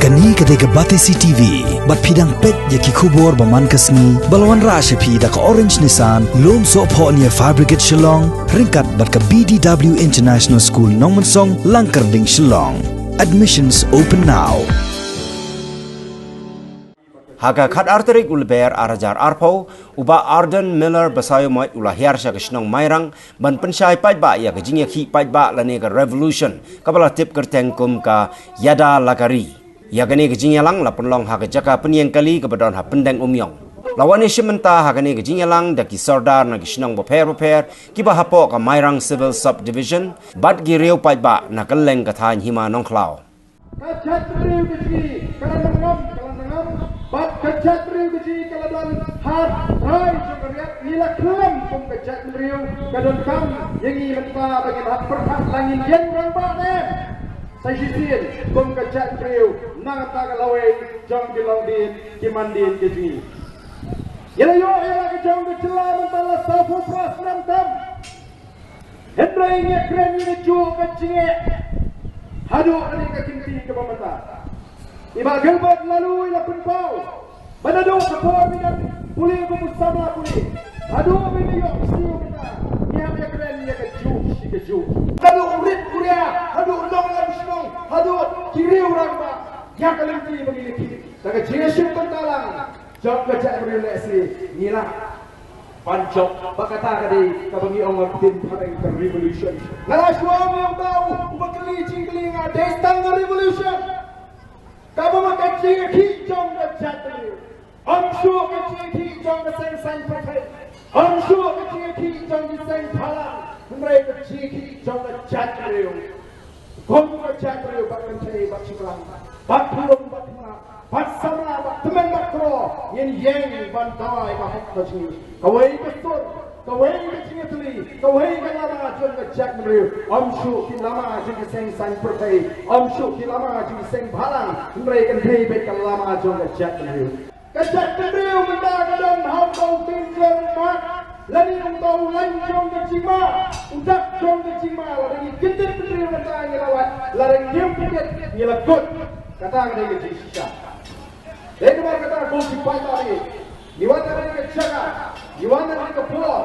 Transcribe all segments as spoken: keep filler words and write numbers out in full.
Kane ka dei ka Batesi T V, bad phi dang peit ïa ki khubor ba man ka sngi, ba la wanrah sha phi da ka Orange Nissan, Lumsohphoh near Fire Brigade Shillong, ryngkat bad ka B D W International School Nongmensong, Langkyrding, Shillong. Admissions open now. Ha ka khatar tarik u Lber ar hajar arphew, u Bah Ardent Miller Basaiawmoit u la hiar sha ka shnong Mairang ban pynshai paidbah ïa ka jingïakhih paidbah lane ka revolution kaba la tip kyrteng kum ka Yada Lakari. Ïa kane ka jingïalang la pynlong ha ka jaka pynïeng kali kaba don ha Pyndengumiong. La wan ïashim bynta ha kane ka jingïalang da ki sordar na ki shnong bapher bapher kiba hapoh ka Mairang Civil Subdivision bad ki riew paidbah na kylleng ka thaiñ Hima Nongkhlaw. Ka jaitbynriew ka jong ngi ka la nang ngam, ka la nang ngam. Bad ka jaitbynriew ka jong ngi ka la don ha rai jong ka riat. Ngi la khlem kum ka jaitbynriew ka donkam ïa ngi mynta ba ngin hap pyrkhat la ngin ïeng rangbah ne em. Sa shisien kum ka jaitbynriew na ka bynta ka lawei jong ki longdien ki mandien ka jong ngi. Ngi la ïoh ïa la ka jong ka jylla mynta la sawphew phra snem tam. Hynrei ngi kren ïa kajuh ka jingeh haduh kane ka kynti kaba mynta. I Bah Gilbert Laloo i la pynpaw ba naduh ka por ba i dang pule kum u samla pule haduh ba i la ïoh siew mynta, ngi hap ïa kren ïa kajuh shi kajuh. Naduh u rit u ria haduh nongïalam shnong haduh ki riew rangbah, ïa ka lynti ba ngi la khih da ka jingïashim bynta lang jong ka jaitbynriew lehse ngi lah ban jop ba kata ka dei kaba ngi ong ha ktien phareng ka revolution. Nga la shu ong ïa uta uba kylli jingkylli, nga dei tang ka revolution. Kaba ma ka jingïakhih jong ka jaitbynriew, ym shuh ka jingïakhih jong ka seng saiñ pyrthei, ym shuh ka jingïakhih jong ki seng bhalang, hynrei ka jingïakhih jong ka jaitbynriew. Kum ka jaitbynriew bad kynthei bad shynrang, bad phylloñ bad khynnah, bad samla bad tymmen bad tyrwa, ngin ïeng ban dawa ïa ka hok ka jong ngi. Kawei ka sur, kawei ka jingïatylli, kawei ka lama jong ka jaitbynriew. Ym shuh ki lama jong ki seng saiñ pyrthei, ym shuh ki lama jong ki seng bhalang, hynrei kan dei beit ka lama jong ka jaitbynriew. Ka jaitbynriew mynta ka don ha uta u danger mark lane uta u lain jong ka jingma, u dak jong ka jingma. Lada ngi kyndit bynriew mynta ngi la wad, lada ngim pyndit ngi la kut. Kata ka dei ka jingshisha. Dei namar kata ko ki paidbah, ngi wan na kane ka jaka, ngi wan na kane ka por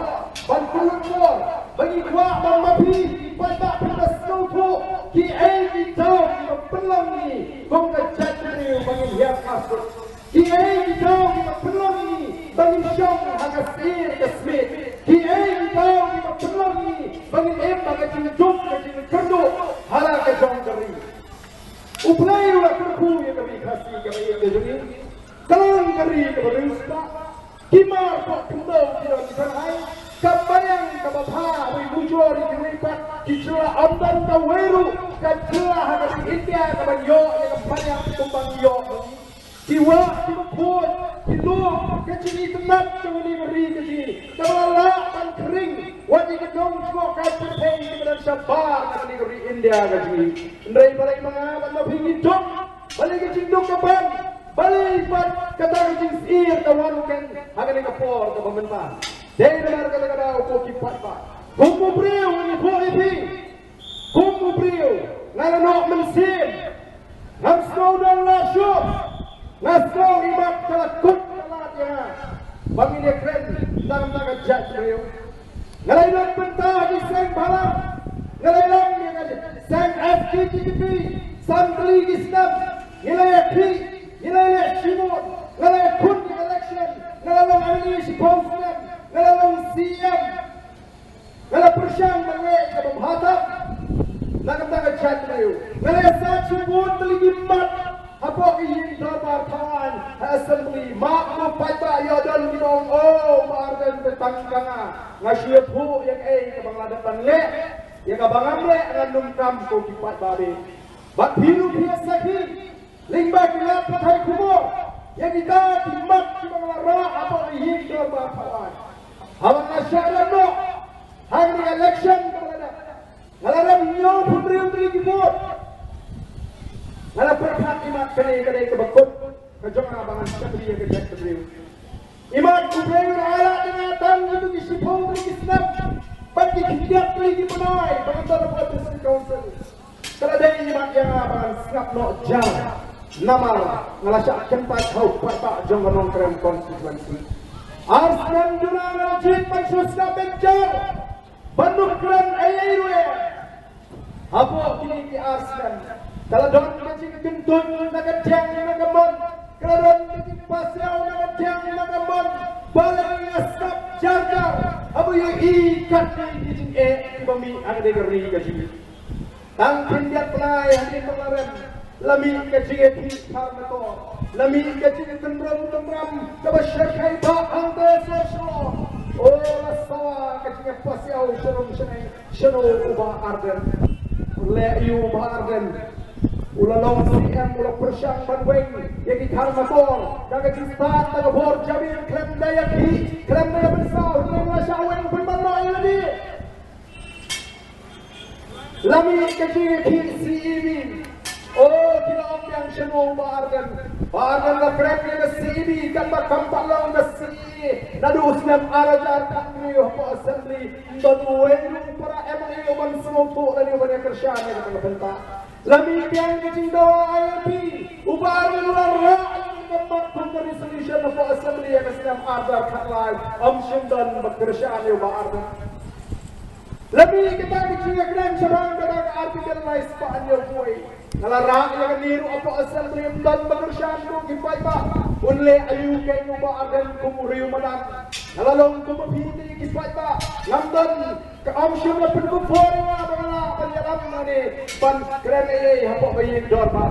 ban pynlut por ba ngi kwah ba ma phi ki paidbah phin da sngewthuh kiei ki daw kiba pynlong ïa ngi kum ka jaitbynriew ba ngin hiar kyrpad. Kiei ki daw kiba pynlong ïa ngi ba ngin shong ha ka syier ka smiej? Kiei ki daw kiba pynlong ïa ngi ba ngin im ha ka jingduk ka jingkyrduh ha la ka jong ka ri? U Blei u la kyrkhu ïa ka ri Khasi kaba ïeit ka jong ngi. Ka long ka ri kaba riewspah. Ki mar pok khyndew ki don ki thanghai. Ka balang kaba bha, haba mujor ïa kiwei pat ki jylla, ym don kawei ruh ka jylla ha ka ri India kaban ïoh ïa ka balang kumba ngi ïoh. Ki wah kiba khuid, ki lum, ka jingitynnad jong kane ka ri ka jong ngi kaba la lah ban khring wat ïa ka dong jngohkai pyrthei kaba don shabar na kane ka ri India ka jong ngi. Hynrei balei ma nga bad ma phi ngi duk? Balei ka jingduk ka ban? Balei pat kata ka jingsyier ka wan keiñ ha kane ka por kaba mynta? Dei namar kata ka daw ko ki paidbah, kum u briew ngi buh ïa phi. Kum u briew nga la noh mynsiem. Ngam sngew don la shuh. Nga sngew imat ka la kut ka lad ïa nga ba ngin ïakren tang na ka jaitbynriew. Nga la ïalap bynta ha ki seng bhalang. Nga la ïalam ïa ka seng S K T P san tylli ki snem. Ngi la ïakhih, ngi la ïaleh shimut, nga la ïakhun ïa ka election, nga la long M L A shiphew snem, nga la long C M. Nga la pyrshang ban leh kaba bha tam na ka bynta ka jaitbynriew. Nga la ïasaid shibun tylli ki mat hapoh ka ïing dorbar thaw aiñ ha Assembly. Map ko paidbah, ïoh don kiba ong, oh, Bah Ardent, tang ka nga, nga shu ïathuh ïa kaei kaba nga la dep ban leh. Ïa kaba ngam leh ngan ym kam, ko ki paidbah. Bad phi ruh phi ïa sakhi. Lyngba ki lad pathai khubor ïa kita ki mat kiba nga la rah hapoh ka ïing dorbar thaw aiñ. Haba nga shah rem noh ha kane ka election kaba la dep, nga la rem hynñiewphew hynriew tylli ki vote. Nga la pyrkhat imat kane ka dei kaba kut ka jong nga ba ngan shakri ïa ka jaitbynriew. Imat U Blei u la ailad ïa nga tang kito ki shiphew tylli ki snem bad ki khyndiat tylli ki bnai ba ngan don hapoh District Council. Ka la dei imat ïa nga ba ngan sngap noh jar. Namar nga la shah kyntait ha u paidbah jong ka Nongkrem constituency. Ar snem duna nga la jied ban shu sngap bynta ban ym kren ei ei ruh. Hapoh kine ki ar snem ka la don ka jingkyntuid na ka diang na ka mon, ka la don ka jingpasiaw na ka diang na ka mon. Ba la nga sngap jar jar haba ïohi katne ki jingeh kiba mih ha ka dei ka ri ka jong ngi. Tang khyndiat bnai hadien ba la rem, la mih ka jingïakhih thar na tor, la mih ka jingïatynrum tynram kaba shyrkhei bha hangta sha Shillong. O la sawa ka jingïapasiaw sharum shaneng shano u Bah Ardent. Leh ïa u Bah Ardent, u la long C M, u la pyrshang ban weng ïa ki thar na tor da ka jingstad da ka bor jabieng khlem da ïakhih khlem da ïapynsaw. Hynrei la shah weng pynban noh ïa lade. La mih ka jingïakhih C E B. O, ki la ong biang shano Bah Ardent. Bah Ardent la kren ïa ka C E B, katba kam pat long ka C E A naduh u snem ar hajar khathynriew hapoh Assembly. Ym don uwei ruh u para M L A uban sngewthuh lane uban ïakyrshan ïa kata ka bynta. La mih biang ka jingdawa I L P. U Bah Ardent u la rah ïa ka mat kum ka resolution hapoh Assembly ha ka snem ar hajar khatlai. Ym shym don ba kyrshan ïa u Bah Ardent. La mih kata ka jingïakren shaphang kata ka Article lai spah hynñiewphew. Nga la rah ïa kane ruh hapoh Assembly, ym don ba kyrshan ruh ki paidbah. Un leh aïu kein u Bah Ardent kum u riew madan? Nga la long kum ma phi te ki paidbah. Ngam don, ka ym shym la pynkup por ïa nga ba nga lah ban ïalam lane ban kren ei ei hapoh ka ïing dorbar.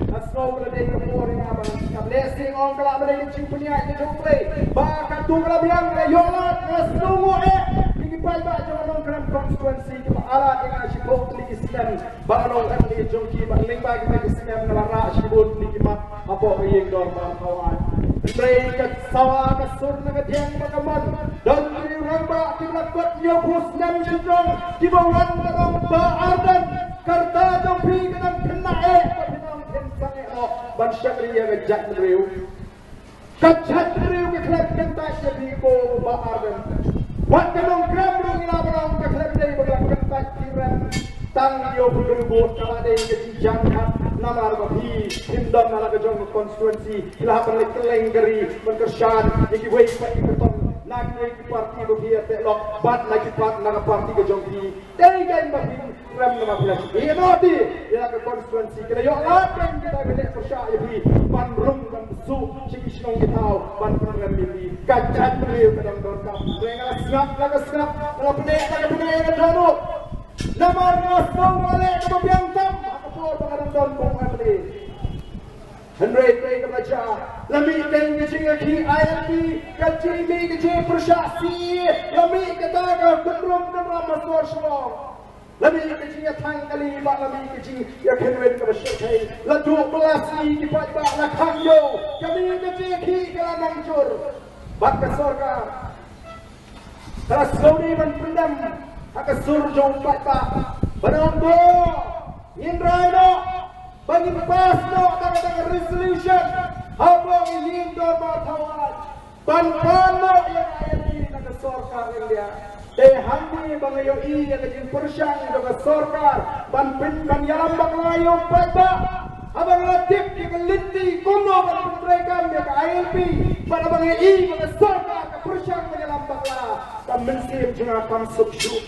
Nga sngew ka la dei ka por ïa nga ban sngap. Lehse ong ka lah ban dei ka jingpynïaid ka jong U Blei ba katto ka la biang. Nga ïoh lad, nga sngewnguh eh ïa ki paidbah jong ka Nongkrem constituency kiba ailad ïa nga shiphew tylli ki snem ba nga long M L A jong ki, bad lyngba kita ki snem nga la rah shibun tylli ki mat hapoh ka ïing dorbar Hawai. Hynrei ka sawa ka sur na ka diang bad ka mon. Don ki rangbah kiba la kot hynñiewphew snem sha jrong kiba wan ban ong Bah Ardent, ka rta jong phi ka dang khynnah eh, ka phi dang khynnah eh noh ban shakri ïa ka jaitbynriew. Ka jaitbynriew ka khlem kyntait ïa phi ko Bah Ardent. Bad ka Nongkrem ruh ngi lah ban ong ka khlem dei ba ka la kyntait phi rem. Tang ïa u Bah Ardent ka la dei ka jingjan khat namar ba phi phim don na la ka jong ka constituency, phi la hap ban leit kylleng ka ri ban kyrshan ïa kiwei pat ki kyrtong na kiwei ki party ba phi ïateh lok bad na ki pat na ka party ka jong phi. Dei kein ba phi rem namar phi la shu ïeh noh ïa la ka constituency. Ki la ïoh lad kein kita ki leh pyrshah ïa phi ban rung ban bsuh sha ki shnong ki thaw ban pynrem ïa phi. Ka jaitbynriew ka dang donkam. Hynrei nga la sngap la ka sngap, nga la bneh la ka bneh ïa ka dohnud. Namar nga sngew nga leh kaba biang tam ha ka por ba nga dang don kum U M L A. Hynrei hynrei kaba jia, la mih kein ka jingïakhih I L P, ka jingmih ka jingpyrshah C A A, la mih kata ka kynrum kynram ha sor Shillong. La mih ka jingïathang kali bad la mih ka jingïakhynwit kaba shyrkhei. La duh bylla sngi ki paidbah, la khang ïew. Ka mih ka jingïakhih ka la nang jur. Bad ka sorkar ka la sngewdei ban pyndem ha ka sur jong u paidbah ban ong, ngin rai noh ba ngin pass noh da kata ka resolution hapoh ka ïing dorbar thaw ban pan noh ïa ka I L P na ka sorkar India. Te hangne ba nga ïohi ïa ka jingpyrshang jong ka sorkar ban pyn, ban ïalam bakla ïa u paidbah. Haba nga la tip ïa ka lynti kumno ban pyntreikam ïa ka I L P, bad haba nga ïohi ba ka sorkar ka pyrshang ban ïalam bakla, ka mynsiem jong nga kam suk shuh.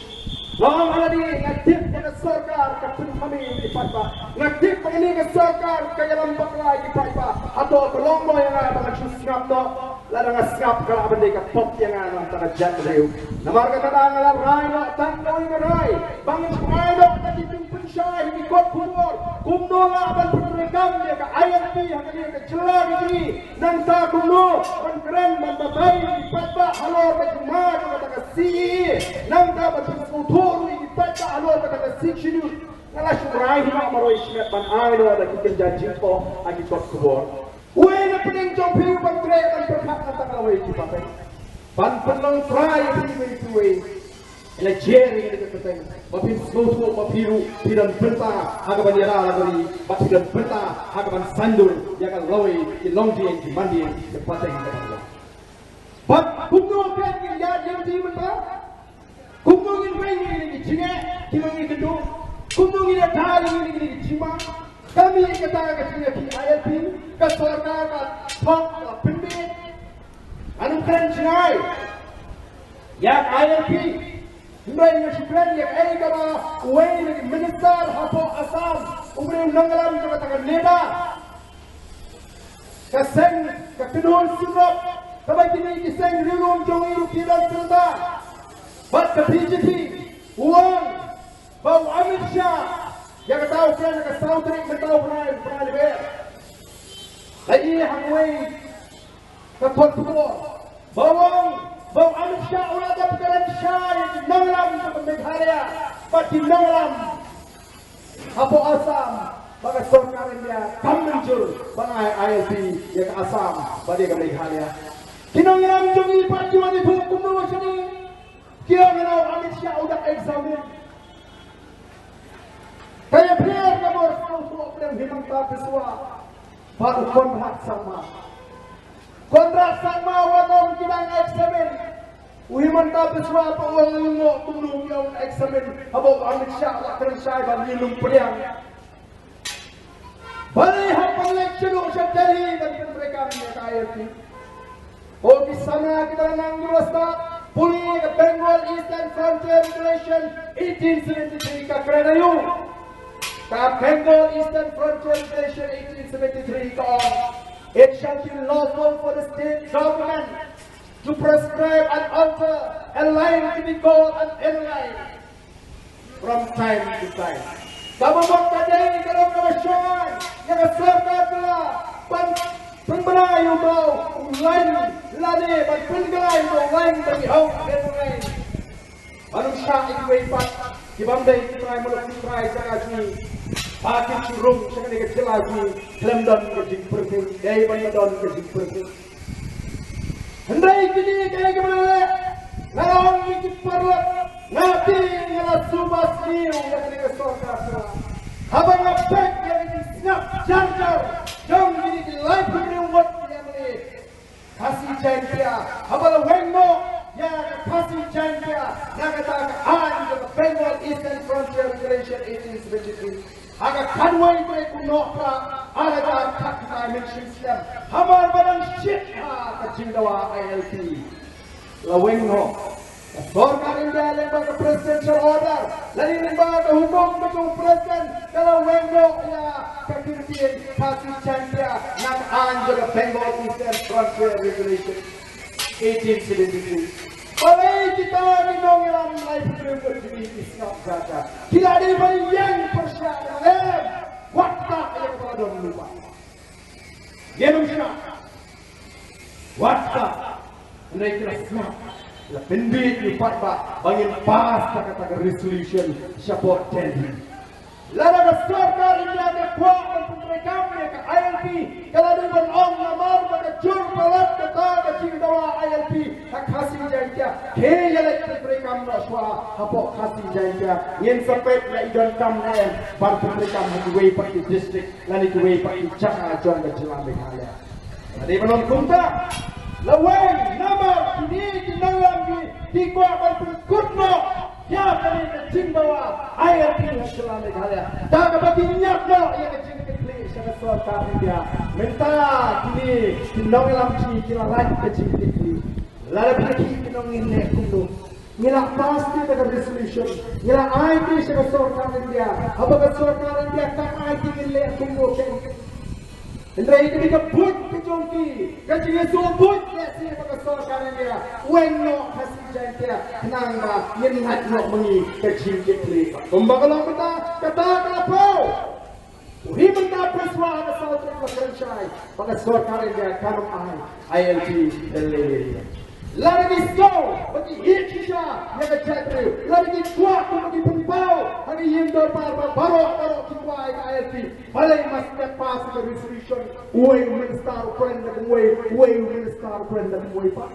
Nga ong ha lade, nga tip ba ka sorkar ka pynkham ïa ki paidbah. Nga tip ba kane ka sorkar ka ïalam bakla ïa ki paidbah. Hato ka long mo ïa nga ba ngan shu sngap noh? Lada nga sngap ka lah ban dei ka pop ïa nga na ka bynta ka jaitbynriew. Namar kata nga la rai noh tang kawei ka rai ba ngin shong ai noh da ki jingpynshai ha ki kot khubor kumno lah ban pyntreikam ïa ka I L P ha kane ka jylla ka jong ngi. Nangta kumno ban kren ban batai ïa ki paidbah halor ka jingma jong kata ka C A A. Nangta ban pynsngewthuh ruh ïa ki paidbah halor kata ka Sixth Schedule. Nga la shu rai hi noh marwei shimet ban ai noh da ki kynja jingthoh ha ki kot khubor. Uwei na pdeng jong phi u ban treh ban pyrkhat na tang lawei ki pateng ban pynlong trai ïa phi uwei pa uwei. Ïa la jer ïa ka pateng ba phin sngewthuh ba phi ruh phi don bynta ha ka ban ïada la ka ri, ba phi don bynta ha ka ban saiñdur ïa ka lawei, ki longdien ki mandien, ki pateng ka ban long. Bad kumno phi ngin ïa ïa ki mynta? Kumno ngin weng ïa kine ki jingeh kiba ngi kynduh? Kumno ngin ïada ïa kine ki jingma? Ka mih kata ka jingïakhih I L P, ka sorkar ka thok ka pynbeit. Ngan ym kren jngai ïa ka I L P. Hynrei nga shu kren ïa kaei kaba uwei na ki minister hapoh Assam, u briew nongïalam jong kata ka NEDA, ka seng, ka kynhun seng rep, kaba kine ki seng riewlum jong ngi ruh ki don syrta. Bad ka B J P, u ong ba u Amit Shah, ïa kata u kren ha ka saw tarik mynta u bnai, u bnai Lber. La ïohi ha kawei ka khubor ba u ong ba u Amit Shah u la dep kren shai ïa ki nongïalam jong ka Meghalaya bad ki nongïalam hapoh Assam, ba ka sorkar India kam mynjur ban ai I L P ïa ka Assam bad ïa ka Meghalaya. Ki nongïalam jong ngi pat ki wan ïathuh kumno shane? Ki ong ïa u Amit Shah u dang examine. Ka ïapher ka bor sngewthuh pdeng Himanta Biswa bad u Conrad Sangma. Conrad Sangma u ong ki dang examine. U Himanta Biswa pat u ong u ong kumno ki ong examine haba u Amit Shah u la kren shai ba ngin ym pdiang. Balei hap ban leit shaduh sha Delhi ban pyntreikam ïa ka I L P? Ko ki samla, kita nang dura stad pule ka Bengal Eastern Frontier Regulation eighteen seventy-three ka kren aïu. Ka Bengal Eastern Frontier Regulation eighteen seventy-three ka ong, "It shall be lawful for the state government to prescribe and alter a line to be called an inner line from time to time." Kaba mut ka dei ka long kaba shai ïa ka sorkar jylla ban pynbna ïa u line lane ban pynkylla ïa u line ban ïoh inner line. Ban ym shah ïa kiwei pat ki bym dei ki trai muluk ki trai jaka jong ngi. Ba kin shu rung sha kane ka jylla jong ngi khlem don ka jingpyrshah, dei ban don ka jingpyrshah. Hynrei kine kiei kiba la leh, nga ong ïa ki paralok, nga te nga la suba sniew ïa kane ka sorkar shuwa. Haba nga peit ïa ki jingsngap jar jar jong kine ki laiphew hynriew ngut ki M L A Khasi Jaiñtia, haba la weng noh ïa ka Khasi Jaiñtia na kata ka aiñ jong ka Bengal Eastern Frontier Regulation eighteen seventy-three. Ha ka khatwei tarik u Nohprah ar hajar khatphra, mynshwa slem, hamar ba dang shit ha ka jingdawa I L P, la weng noh. Ka sorkar India lyngba ka presidential order lane lyngba ka hukum ka jong u president ka la weng noh ïa ka ktien Khasi Jaiñtia na ka aiñ jong ka Bengal Eastern Frontier Regulation eighteen seventy-two. Balei kita ki nongïalam laiphew hynriew ngut jong ngi ki sngap jar jar? Ki la dei ban ïeng pyrshah lem. Wat kata ïa kaba la don lypa. Ïa nong sngap. Wat kata. Hynrei ki la sngap. La pynbeit ïa u paidbah ba ngin pass kata ka resolution shapoh Delhi. Lada ka sorkar India ka kwah ban pyntreikam ïa ka I L P, ka la dei ban ong namar ba ka jur palat kata ka jingdawa I L P ha Khasi Jaiñtia, ki ïaleit pyntreikam noh shuwa hapoh Khasi Jaiñtia. Ngin sa peit lada i donkam ne em ban pyntreikam ha kiwei pat ki district lane kiwei pat ki jaka jong ka jylla Meghalaya. Lada i ban ong kumta, la weng namar kine ki nongïalam ki, ki kwah ban pynkut noh ïa kane ka jingdawa I L P ha jylla Meghalaya. Da kaba ki ñiad noh ïa ka jingkitkhlieh sha ka sorkar India, mynta kine ki nongïalam ki, ki la lait ka jingkitkhlieh. Lada phi, ki nong, ngin leh kumno? Ngi la pass te da ka resolution, ngi la ai te sha ka sorkar India. Haba ka sorkar India kam ai te, ngin leh kumno kein? Hynrei kane ka buit ka jong ki, ka jingïasoh buit, lehse ba ka sorkar India weng noh Khasi Jaiñtia khnang ba ngin lait noh ma ngi ka jingkitkhlieh. Kumba ka long mynta, kata ka la poi. U Himanta Biswa ha ka saw tarik la kren shai ba ka sorkar India kan ym ai I L P da lei lei. Lada ki sngew ba ki ïeit shisha ïa ka jaitbynriew, lada ki kwah kumba ki pynpaw ha ka ïing dorbar ba baroh baroh ki kwah ïa ka I L P, balei mas kat pass ka resolution, uwei u minister u kren da kumwei, uwei u minister u kren da kumwei pat?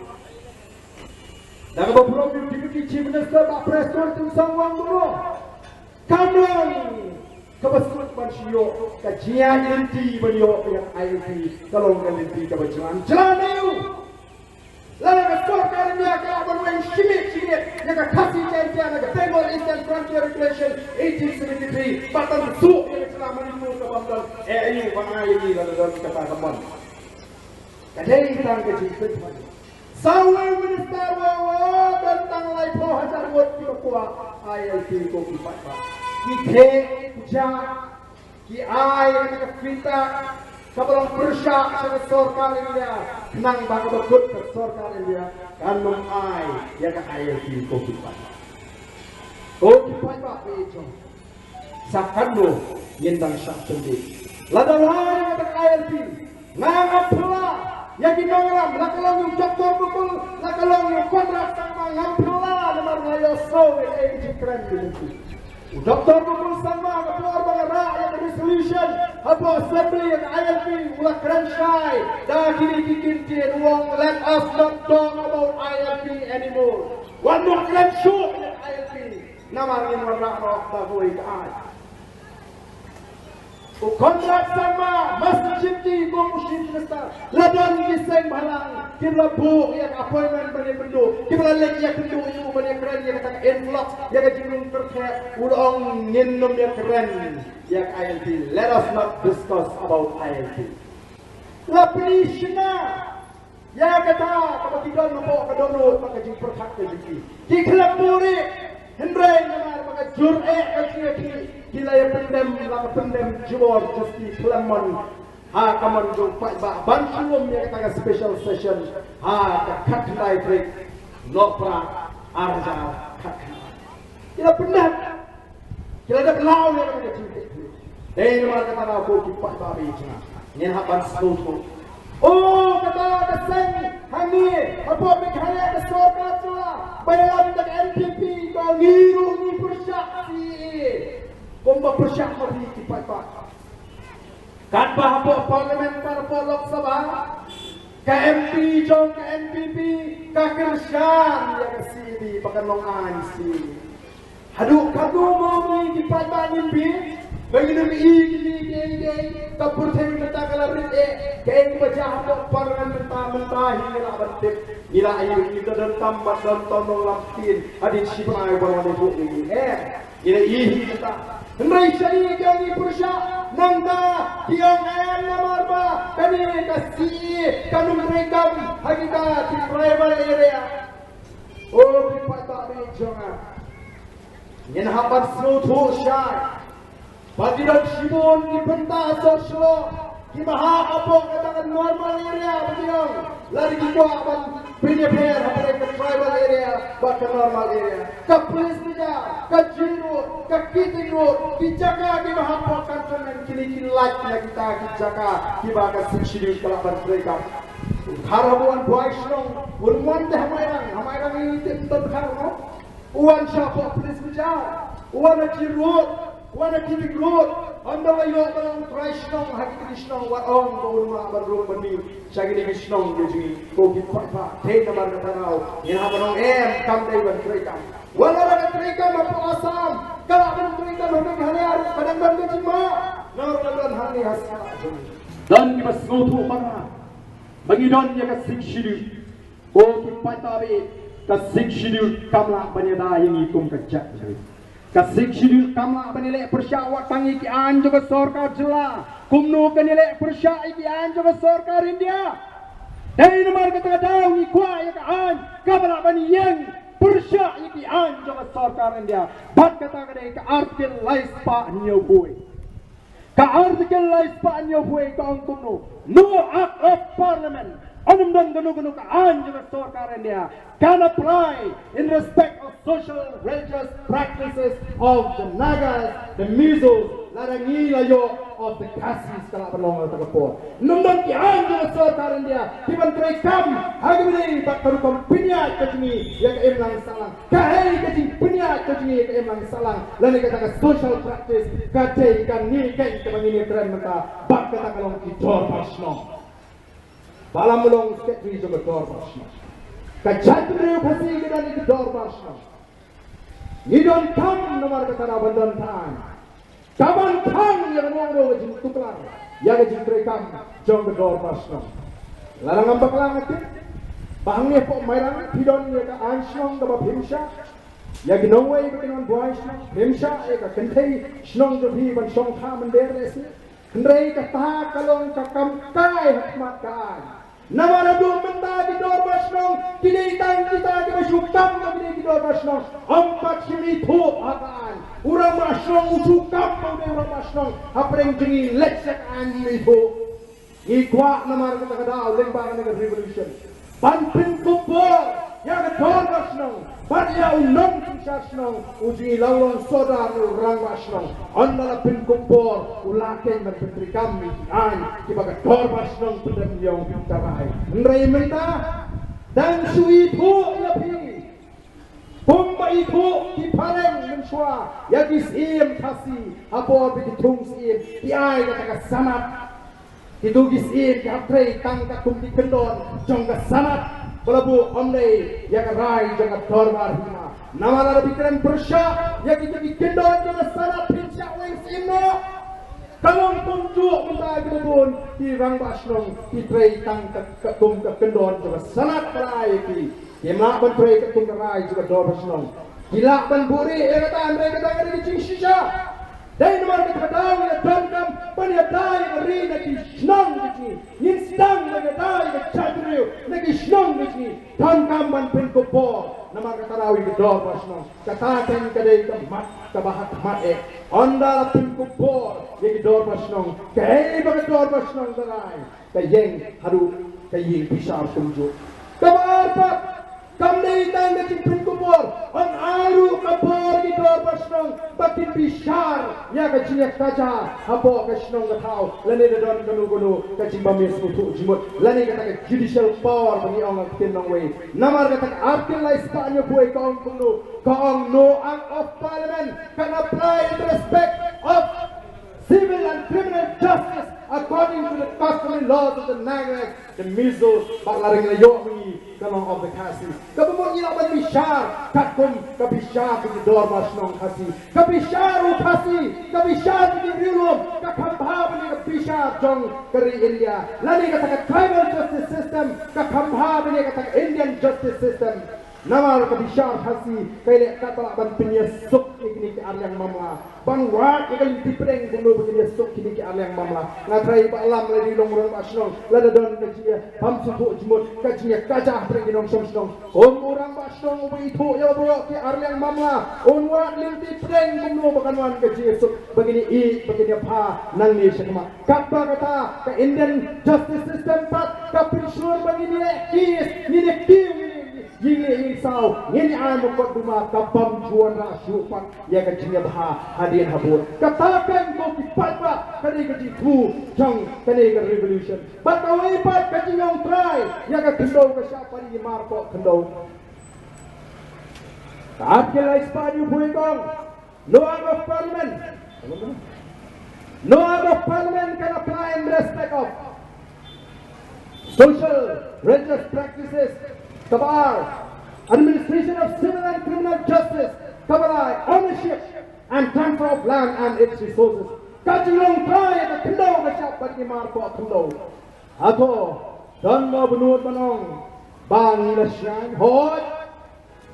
Da kaba burom ïa u Deputy Chief Minister Bah Prestone Tynsong u ong kumno? Kam long kaba suk ban shu ïoh ka jingïaid lynti ban ïoh ïa ka I L P, ka long ka lynti kaba jlan jlan. Aïu? Lada ka sorkar India ka lah ban weng shimit shimit ïa ka Khasi Jaintia na ka Bengal Eastern Frontier Regulation eighteen seventy-three, bad ban suk ïa ka jylla Manipur ka bym don eh aïu ban ai ïa ngi lada don kata ka mon. Ka dei tang ka jingpynphai. Saw wei minister, wa wa don tang laiphew hajar ngut kiba kwah I L P ko ki paidbah. Ki theh, ki jah, ki ai ïa ka pynta kaba long pyrshah sha ka sorkar India, khnang ba kaba kut ka sorkar India kan ym ai ïa ka I L P ko ki paidbah. Ko ki paidbah, phi ïohi sa katno ngin dang shah pyndih. Lada la ïa ka I L P, nga ngam phylla ïa ki nongïalam, la ka long u Doctor Mukul, la ka long u Conrad Sangma, ngam phylla namar nga ïohsngew ïa ka jingkren jong ki. U Doctor Mukul Sangma, ka por ba nga rah ïa ka resolution hapoh Assembly ïa ka I L P, u la kren shai da kine ki kyntien, u ong, "Let us not talk about I L P anymore." Wat nym kren shuh ïa ka I L P. Namar ngin wanrah noh da kawei ka aiñ. U Conrad Sangma, Master Chief Tee, kum u Chief Minister, la don ki seng bhalang kiba la buh ïa ka appointment ban ïakynduh, kiba la leit ïakynduh ïa u ban ïakren ïa kata ka influx, ïa ka jingrung tyrkheh, u la ong, "Ngin nym ïakren ïa ka I L P. Let us not discuss about I L P." La pyni shynna ïa kata kaba ki don hapoh ka dohnud bad ka jingpyrkhat ka jong ki. Ki khlem buhrieh, hynrei namar ba ka jur eh ka jong ki, ki la ïa pyndem, la ka pyndem jubor jong ki khlem mon ha ka mon jong paidbah ban shu lum ïa kata ka special session ha ka khatkhyndai tarik Nohprah arhajar khatkhyndai. Ki la pyndem. Ki la dep law ïa kata ka jingtip. Dei namar kata nga, ko ki paidbah ba ïeit jong nga, ngin hap ban sngewthuh. O, kata ka seng hangne hapoh Meghalaya, ka sorkar jylla ba ïalam da ka N P P, ba ngi ruh ngi pyrshah C A A kumba pyrshah ma phi ki paidbah. Katba hapoh Parliament, hapoh Lok Sabha, ka M P jong ka N P P ka kyrshan ïa ka C A A ba kan long aiñ C A A. Haduh katno mo ngi ki paidbah ngin bieit ba ngin ym ïohi ïa kine kiei kiei? Ka pyrthei mynta ka la rit eh, kaei kaba jia hapoh Parliament mynta, mynta hi ngi lah ban tip. Ngi la ïohi, ngi la don tam bad don tam nonglam ktien hadien shi bnai ban wan ïathuh ïa ngi, eh. Ngi la ïohi mynta. Hynrei shane ka ngi pyrshah, nangta ki ong em namar ba kane ka C A A kan ym treikam ha kita ki tribal area. O ki paidbah ba ïeit jong nga, ngin hap ban sngewthuh shai ba ki don shibun ki bynta sor shlok kiba hap hapoh kata ka normal area ba ki ong. Lada ki kwah ban pynïapher hapdeng ka tribal area bad ka normal area, ka Police Bazar, ka G Road, ka Keating Road, ki jaka kiba hapoh cantonment, kine ki lait na kita ki jaka kiba ka Sixth Schedule ka lah ban treikam. U Dkhar haba wan buaid shnong, un wan te ha Mairang, ha Mairang ngi tip u Dkhar, no? U wan shapoh Police Bazar, u wan ha G Road, u wan ha Keating Road. Ynda la ïoh ba la u trai shnong ha kine ki shnong, wat ong ba un lah ban rung ban mih sha kine ki shnong ki jong ngi, ko ki paidbah. Dei namar kata nga ong, ngin hap ban ong em, kam dei ban treikam. Wat la ka treikam hapoh Assam, ka lah ban treikam ha Meghalaya ruh, ka dang don ka jingma. Namar ka don hangne ha sla jong ngi. Don kiba sngewthuh ba nga, ba ngi don ïa ka Sixth Schedule. Ko ki paidbah, ka Sixth Schedule kam lah ban ïada ïa ngi kum ka jaitbynriew. Ka Sixth Schedule kam lah ban ïaleh pyrshah wat tang ïa ki aiñ jong ka sorkar jylla, kumno kan ïaleh pyrshah ïa ki aiñ jong ka sorkar India. Dei namar kata ka daw ngi kwah ïa ka aiñ kaba lah ban ïeng pyrshah ïa ki aiñ jong ka sorkar India. Bad kata ka dei ka Article lai spah hynñiewphew wei. Ka Article lai spah hynñiewphew wei ka ong kumno? No Act of Parliament, ym don kano kano ka aiñ jong ka sorkar India, can apply in respect of social religious practices of the Nagas, the Mizos, lada ngi la ïoh of the Khasis, ka lah ban long ha kata ka por. Ym don ki aiñ jong ka sorkar India ki ban treikam ha kaba ïadei bad ka rukom pynïaid ka jong ngi ïa ka imlang sahlang. Kaei ka jingpynïaid ka jong ngi ïa ka imlang sahlang lane kata ka social practice? Ka dei kane kaba ngin ïakren mynta bad kata ka long ki dorbar shnong. Ba la mlong secretary jong ka dorbar shnong. Ka jaitbynriew Khasi ka don ïa ki dorbar shnong. Ngi donkam namar kata ban don thaiñ. Ka ban thang ïa kano kano ka jingtuklar ïa ka jingtreikam jong ka dorbar shnong. Lada ngam bakla nga tip, Hangne hapoh Mairang phi don ïa ka aiñ shnong kaba phim shah ïa ki nongwei bad ki nongbuaid shnong, phim shah ïa ka kynthei shnong jong phi ban shong kha mynder lehse. Hynrei kata ka long ka kam kai ha khmat ka aiñ. Namar haduh mynta ki dorbar shnong ki dei tang kita kiba shu kam, ki dei ki dorbar shnong. Ym pat shym ithuh ha ka aiñ. U rangbah shnong u shu kam ba u dei u rangbah shnong. Hapdeng jong ngi leit sha ka aiñ ngi ithuh. Ngi kwah namar kata ka daw lyngba kane ka revolution ban pynkup bor ïa ka dorbar shnong bad ïa u nongsynshar shnong, u jingïalong sordar ne u rangbah shnong. Ynda la pynkup bor u la khein ban pyntreikam ïa ki aiñ kiba ka dorbar shnong pyndem ïa ka rai. Hynrei mynta dang shu ithuh ïa phi. Kumba ithuh ki phareng mynshuwa ïa ki syiem Khasi ha por ba ki thung syiem ki ai kata ka sanad. Kito ki syiem ki hap trei tang katkum ki kyndon jong ka sanad. Ba la buh ym dei ïa ka rai jong ka dorbar hima. Namar lada phi kren pyrshah ïa kito ki kyndon jong ka sanad phin shah weng syiem noh. Ka long kumjuh mynta kiba bun ki rangbah shnong ki trei tang ka, katkum ka kyndon jong ka sanad ba la ai ïa ki. Kim lah ban trei katkum ka rai jong ka dorbar shnong. Ki lah ban buhrieh ïa kata, hynrei kata ka dei ka jingshisha. Dei namar kata ka daw ngi la donkam ban ïada ïa ka ri na ki shnong ki jong ngi. Ngin sdang ban ïada ïa ka jaitbynriew na ki shnong ki jong ngi. Donkam ban pynkup bor namar kata ka daw ïa ka dorbar shnong. Kata kan ka dei ka mat kaba ha khmat eh. Ynda la pynkup bor ïa ka dorbar shnong, kaei ba ka dorbar shnong ka rai? Ka ïeng haduh ka ïing bishar kumjuh. Kaba ar pat, kam dei tang ka jingpynkup bor, yn ai ruh ka bor ïa ki dorbar shnong ba kin bishar ïa ka jingïakajia hapoh ka shnong ka thaw, lane da don kano kano ka jingbym ïasngewthuh jingmut, lane kata ka judicial power ba ngi ong ha ka ktien nongwei. Namar kata ka Article lai spah hynñiewphew ka ong kumno, ka ong no Act of Parliament can apply in respect of civil and criminal justice according to the customary laws of the Naga, the Mizo, bad la ring la ïoh ngi ka long of the Khasi. Kaba mut ngi lah ban bishar katkum ka bishar ka dorbar shnong Khasi. Ka bishar u Khasi, ka bishar ka riewlum, ka kham bha ban ïa ka bishar jong ka ri India. Lane kata ka tribal justice system, ka kham bha ban ïa kata ka Indian justice system. Namar ka bishar Khasi ka leh katba lah ban pynïasuk ïa kine ki arliang mamla. Ban wad ïa ka lynti pdeng kumno ba kin ïasuk kine ki arliang mamla. Nga tharai ba lam lada i long u rangbah shnong, lada don ka jingïabam sngewthuh jingmut, ka jingïakajia hapdeng ki nongshong shnong, kum u rangbah shnong uba ithuh ïa baroh ki arliang mamla, un wad lynti pdeng kumno ba kan wan ka jingïasuk, ba kin ïaieit, ba kin ïabha nangne shakhmat. Katba kata ka Indian justice system pat ka pynshlur ba ngin ïaleh case, ngin ïakiew, ngin ïa ïing leh ïing saw, ngin ïa ai mukotduma, ka bym ju wanrah shuh pat ïa ka jingïabha hadien habud. Kata kan ko ki paidbah ka dei ka jingthmu jong kane ka revolution. Bad kawei pat ka jinglong trai ïa ka khyndew ka shah pat ïa ki marpoh khyndew. Ka Article lai spah hynñiewphew ka ong, no Act of Parliament, no Act of Parliament can apply in respect of social, religious practices, kaba ar, administration of civil and criminal justice, kaba lai, ownership and transfer of land and its resources. Ka jinglong trai ïa ka khyndew ka shah pat ïa ki marpoh khyndew. Hato don ba bynnud ban ong ba ngi la shngaiñ? Hooid,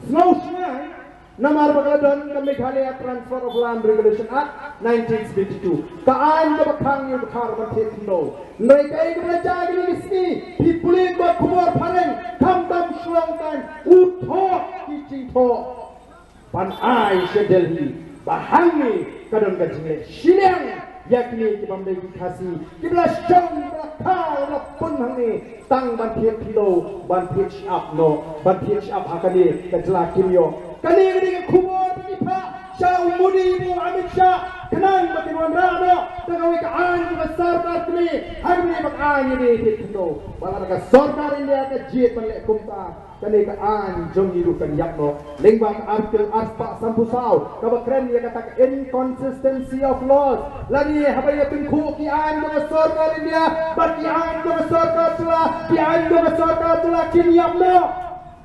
sngew shngaiñ, namar ba ka la don ka Meghalaya Transfer of Land Regulation Act nineteen seventy-two, ka aiñ kaba khang ïa u dkhar ban thied khyndew. Hynrei kaei kaba la jia kine ki sngi, phi pule ka khubor phareng, khamtam shu long tang u thoh ki jingthoh ban ai sha Delhi ba hangne ka don ka jingleh shiliang ïa kine ki bym dei ki Khasi kiba la shong, kiba la kha, kiba la pun hangne tang ban thied khyndew, ban thied shyiap noh, ban thied shyiap ha kane ka jylla kim ïoh. Kane ka dei ka khubor ba ngi phah sha u Modi bad u Amit Shah khnang ba kin wanrah noh da kawei ka aiñ kaba sorkar kmie ha kane ba ka aiñ ïa ka thied khyndew. Ba lada ka sorkar India ka jied ban leh kumta, kane ka aiñ jong ngi ruh kan ïap noh. Lyngba ka Article arspah sanphew saw kaba kren ïa kata ka inconsistency of laws. Lane haba ïa tyngkhuh ki aiñ jong ka sorkar India bad ki aiñ jong ka sorkar jylla, ki aiñ jong ka sorkar jylla kin ïap noh.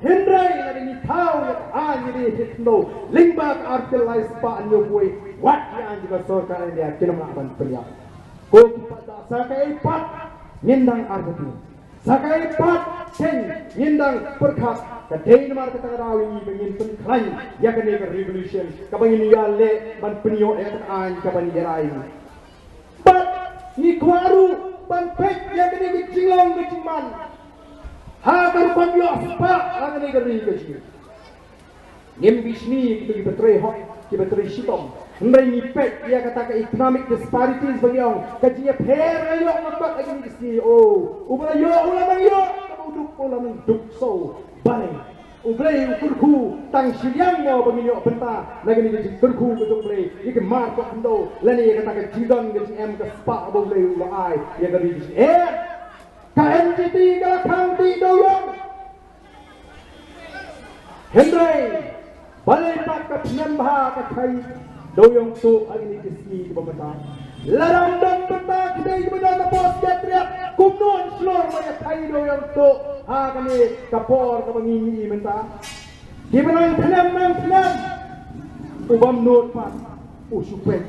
Hynrei lada ngi thaw ïa ka aiñ ïa ka thied khyndew lyngba ka Article lai spah hynñiewphew, wat ki aiñ jong ka sorkar India kin ym lah ban pynïap. Ko ki paidbah, sa kaei pat ngin dang artatien. Sa kaei pat, teng ngin dang pyrkhat, ka dei namar kata ka daw ïa ngi ba ngin pynkhlaiñ ïa kane ka revolution kaba ngin ïaleh ban pynïoh ïa ka aiñ kaba ngi ïa rai. Bad ngi kwah ruh ban peit ïa kane ka jinglong ka jingman ha ka rukom ïoh spah ha kane ka ri ka jong ngi. Ngim bishni ïa kito kiba trei hok, kiba trei shitom. Hynrei ngi peit ïa kata ka economic disparities ba ngi ong, ka jingïapher ka ïoh nga pat ha kine ki sngi. O, uba la ïoh u la nang ïoh, kaba u duk u la nang duk. So, balei U Blei u kyrkhu tang shiliang mo ba ngin ïoh bynta na kane ka jingkyrkhu ka jong U Blei ïa ki mar ka khyndew lane ïa kata ka jingdon ka jingem ka spah ba U Blei u la ai ïa ka ri ka jong ngi? Ka N G T ka la khang tih dewïong. Hynrei balei pat ka phnem bha ka khie dewïong tuh ha kine ki sngi kiba mynta? Lada ym don bynta ki dei kiba don hapoh Secretariat, kumno yn shlur ban ïa khie dewïong tuh ha kane ka por kaba ngi ïohi mynta? Kiba nang phnem nang phnem, u bym nud pat u shu peit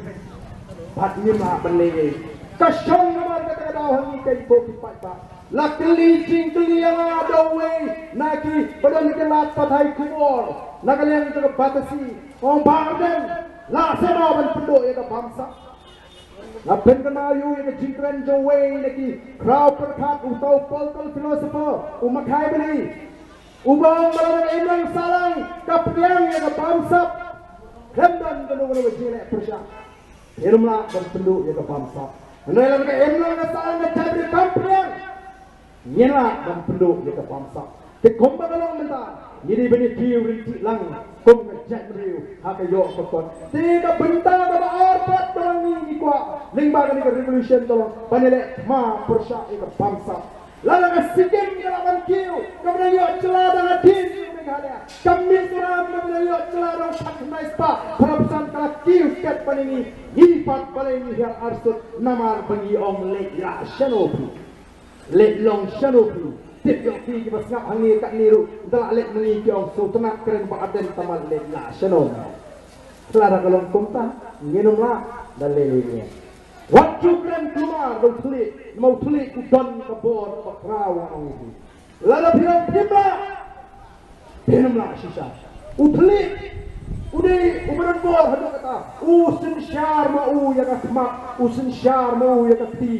bad ngim lah ban leh ei. Ka shong namar kata ka daw ha ngi keiñ ko ki paidbah. La kylli jingkylli ïa nga da uwei na kiba don ki lad pathai khubor na ka liang jong ka Batesi, ong Bah Ardent, lah seh mo ban pynduh ïa ka bamsap? Nga pynkynmaw ïa u ïa ka jingkren jong uwei na ki khraw pyrkhat, uta u political philosopher, u Mackay Billy, uba ong ba lada ka imlang sahlang ka pdiang ïa ka bamsap, khlem don kano kano ka jingleh pyrshah, phin ym lah ban pynduh ïa ka bamsap. Hynrei lada ka imlang ka sahlang ka jaitbynriew kam pdiang, ngin lah ban pynduh ïa ka bamsap. Te kumba ka long mynta, ngi dei ban ïa kiew ryntih lang kum ka jaitbynriew ha ka ïoh ka kot. Te ka bynta kaba ar pat ba ngi, ngi kwah lyngba kane ka revolution ka long ban ïaleh thma pyrshah ïa ka bamsap. Lada ka Sikkim ka lah ban kiew kaba nang ïoh jylla dang hadien jong ka Meghalaya, ka Mizoram kaba nang ïoh jylla dang khatkhyndai spah phra phew san ka la kiew stet ban ïa ngi, ngi pat balei ngi hiar arsut? Namar ba ngi ong leit lah shano phi, leit long shano phi. Tip ïoh phi kiba sngap hangne katne ruh da lah leit ma ngi ki ong sngewtynnat kren Bah Ardent, tangba leit lah shano? Lada ka long kumta ngin ym lah da lei lei. Wat ju kren kulmar da u thylliej, namar u thylliej u don ka bor ba khraw, nga ong ïa phi. Lada phi ong phim lah, phin ym lah shisha. U thylliej u dei uba don bor haduh katta. U synshar ma u ïa ka khmat, u synshar ma u ïa ka kti,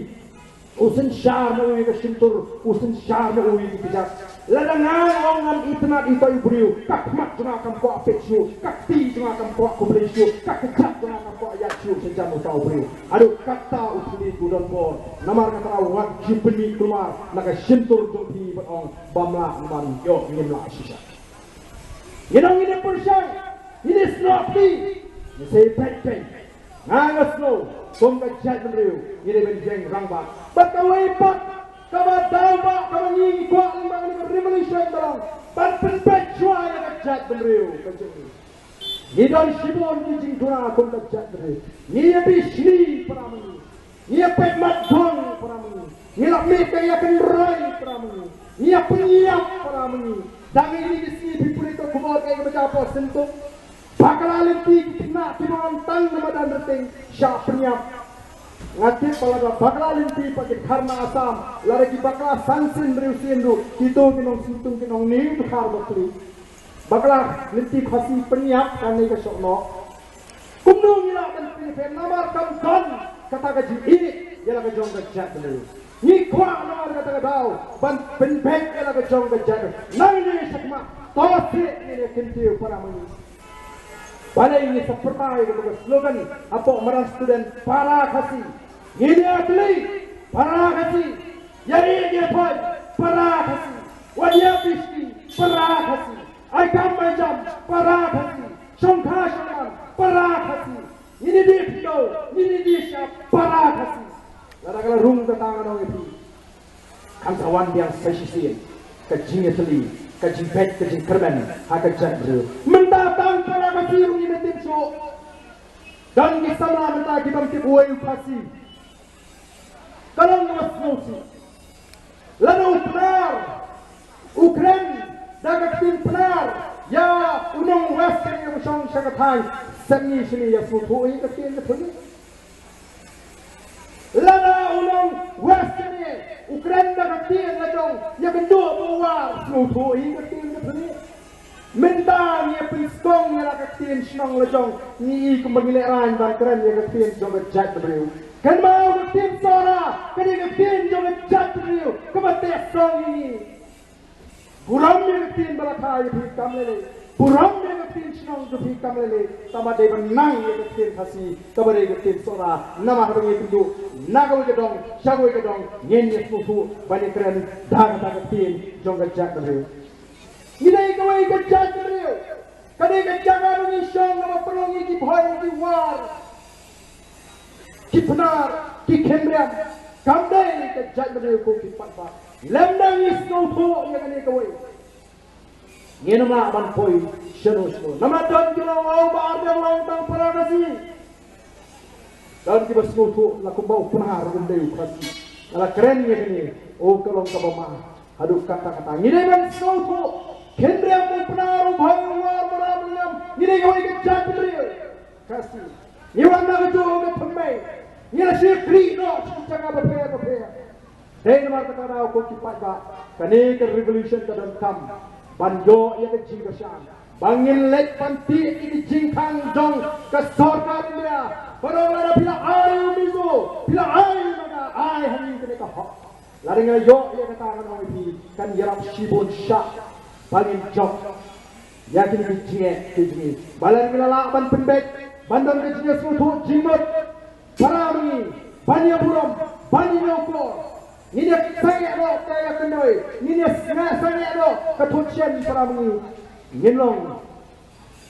u synshar ma u ïa ka shyntur, u synshar ma u ïa ki kjat. Lada nga ong ngam itynnad ïa uta u briew, ka khmat jong nga kam kwah peit shuh, ka kti jong nga kam kwah khublei shuh, ka kjat jong nga kam kwah ïaid shuh sha jan uta u briew. Haduh katta u thylliej u don bor. Namar kata wat ju pynmih kulmar na ka shyntur jong phi ban ong bym lah, namar ïoh ngim lah shisha. Ngi dang ngi dei pyrshang, ngi dei snoh kti, ngi sei peit peit. Nga nga sngew kum ka jaitbynriew ngi dei ban ïeng rangbah. Bad kawei pat kaba daw ba kaba ngi ngi kwah lyngba kane ka revolution ka long ban pynpeit shuwa ïa ka jaitbynriew ka jong ngi. Ngi don shibun ki jingduna kum ka jaitbynriew. Ngi ïa bishni para ma ngi. Ngi ïa peit mat jong para ma ngi. Ngi la mih ka ïa kynroi para ma ngi. Ngi ïa pynïap para ma ngi. Dang ïa kine ki sngi phi pule ka khubor ka ïa ka baja hapoh Syntuk. Bakla lynti ki khynnah kiba wan tang na madan Ryteng shah pynïap. Nga tip ba lada bakla lynti pat ki dkhar na Assam, lada ki bakla san sien hynriew sien ruh, kito ki nongsynshar ki nongniew dkhar ba pli. Bakla lynti Khasi pynïap kane ka shoh noh. Kumno ngi lah ban pynïap namar kam don kata ka jingïeit ïa la ka jong ka jaitbynriew. Ngi kwah namar kata ka daw ban pynbeit ïa la ka jong ka jaitbynriew. Nangne shakhmat to seh ngin ïa kyntiew para ma ngi. Balei ngi sa pyrta ïa kata ka slogan hapoh Madan Student, para Khasi? Ngin ïa kylli para Khasi, ïa ïeit ïa thoi para Khasi, wat ïa bishni para Khasi, ai kam ai jam para Khasi, shongkha shongman para Khasi, ngin ïa die khyndew, ngin ïa die shyiap para Khasi. Lada ka la rung kata ngan ong ïa phi, kan sa wan biang sa shisien ka jingïatylli, ka jingbeit, ka jingkyrmen ha ka jaitbynriew. Mynta tang para Khasi ruh ngim tip shuh. Don ki samla mynta ki bym tip uei u Khasi. Ka long kaba sngewsih. Lada u Pnar u kren da ka ktien Pnar ïa u nong West kane u shong sha ka thaiñ, shen ngi shane ïa sngewthuh ïa ka ktien ka thaiñ. Lada u nong West kane u kren da ka ktien la ïa ka duh ba war, sngewthuh hi ka ktien ka thylliej. Mynta ngi ïa pynskong ïa la ka ktien shnong la jong, ngi i kumba ngi lehraiñ ban kren ïa ka ktien jong ka jaitbynriew. Kynmaw ka ktien Sohra ka dei ka ktien jong ka jaitbynriew kaba teh song ïa ngi. Burom ïa ka ktien ba la kha ïa phi kam lei lei. Burom ïa ka ktien shnong jong phi kam lei lei. Tangba dei ban nang ïa ka ktien Khasi kaba dei ka ktien Sohra. Namar haba ngi kynduh na kawei ka dong sha kawei ka dong, ngin ïa sngewthuh ban ïa kren da kata ka ktien jong ka jaitbynriew. Ngi dei kawei ka jaitbynriew. Ka dei ka jaka ba ngi shong kaba pynlong ïa ki bhoi ki war, ki Pnar, ki Khynriam. Kam dei ka jaitbynriew ko ki paidbah. Lymda ngi sngewthuh ïa kane kawei, ngin ym lah ban poi shano shano. Namar don kiba ong, oh, Bah Ardent long tang para Khasi. Don kiba sngewthuh la kumba u Pnar um dei u Khasi. Nga la kren ïa kane, oh, ka long kaba ma. Haduh katta katta ngi dei ban sngewthuh. Khynriam, u Pnar, u Bhoi, u War, Mara, Mylliem, ngi dei kawei ka jaitbynriew Khasi. Ngi wan na kajuh ka thymmei, ngi la shakri noh sha ki jaka bapher bapher. Dei namar kata ka daw ko ki paidbah, kane ka revolution ka donkam ban ïoh ïa ka jingkyrshan ba ngin leit ban tied ïa ki jingkhang jong ka sorkar India. Ba dang lada phi la ai u Mizo, phi la ai u Naga, ai ha ngi kane ka hok. Lada ngi la ïoh ïa kata, ngan ong ïa phi, kan ïarap shibun shah ba ngin jop ïa kine ki jingeh ki jong ngi. Ba lada ngi la lah ban pynbeit, ban don ka jingïasngewthuh jingmut para ma ngi, ban ïaburom, ban ïa ñiewkor, ngin ïa sangeh noh ka ïakynduh, ngin ïa sangeh, sangeh noh ka thut shen para ma ngi, ngin long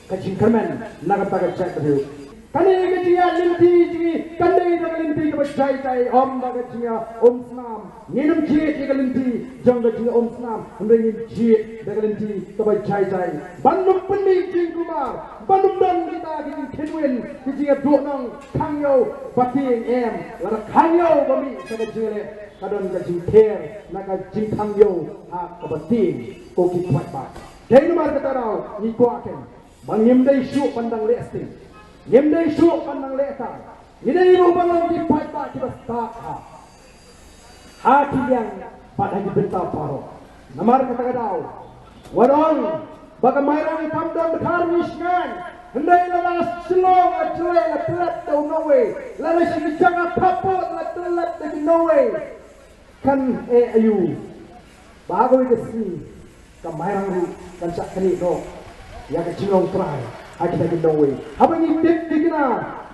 ka jingkyrmen na kata ka jaitbynriew. Kane ka jingïaid lynti jong ngi kan dei da ka lynti kaba jai jai, ym da ka jingïaid um snam. Ngin ym jied ïa ka lynti jong ka jingïaid um snam, hynrei ngin jied da ka lynti kaba jai jai. Ban ym pynmih jingkulmar, ban ym don kita ki jingkhynwin, ki jingïaduh nongkhang ïew ba tieng, em, lada khang ïew ba mih sha ka jingïaleh, ka don ka jingther na ka jingkhang ïew ha kaba tieng, ko ki paidbah. Dei namar kata daw ngi kwah ken ba ngim dei shuh ban dang leh sting, ngim dei shuh ban dang leh kai. Ngi dei ruh ban long ki paidbah kiba stad ha, ha ki liang bad ha ki bynta baroh. Namar kata ka daw wat ong ba ka Mairang kam don dkhar ngi sngewthuh. Hynrei lada Shillong la jlei la tlet da u nongwei, lada sha ki jaka thaput la tlet da ki nongwei, kan eh aïu ba ha kawei ka sngi ka Mairang ruh kan shah knieh noh ïa ka jinglong trai ha kita ki nongwei? Haba ngi tip thikna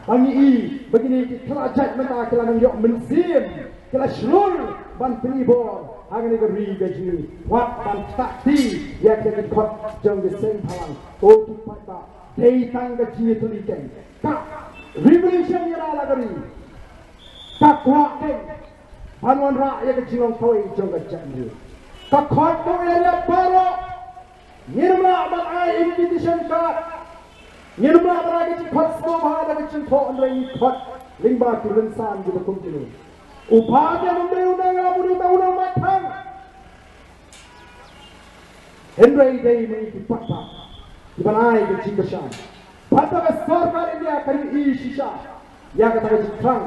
ba ngi i ba kine ki khlad jait mynta ki la nang ïoh mynsiem, ki la shlur ban pyni bor ha kane ka ri ka jong ngi. Wat ban ktah kti ïa kita ki dkhot jong ki seng bhalang. Ko ki paidbah, dei tang ka jingïatylli keiñ. Ka revolution ïa la ka ri. Ka kwah keiñ ban wanrah ïa ka jinglong kawei jong ka jaitbynriew. Ka khot ka area baroh, ngim lah ban ai invitation card, ngim lah ban ai ka jingkhot sngewbha da ka jingthoh, hynrei ngi khot lyngba ki rynsan kiba kum kine. U Bah Ardent um dei u nongïalam, u dei tang u nongbaitbang. Hynrei dei ma ngi ki paidbah kiban ai ka jingkyrshan. Bad ba ka sorkar India kan ïohi shisha ïa kata ka jingthrang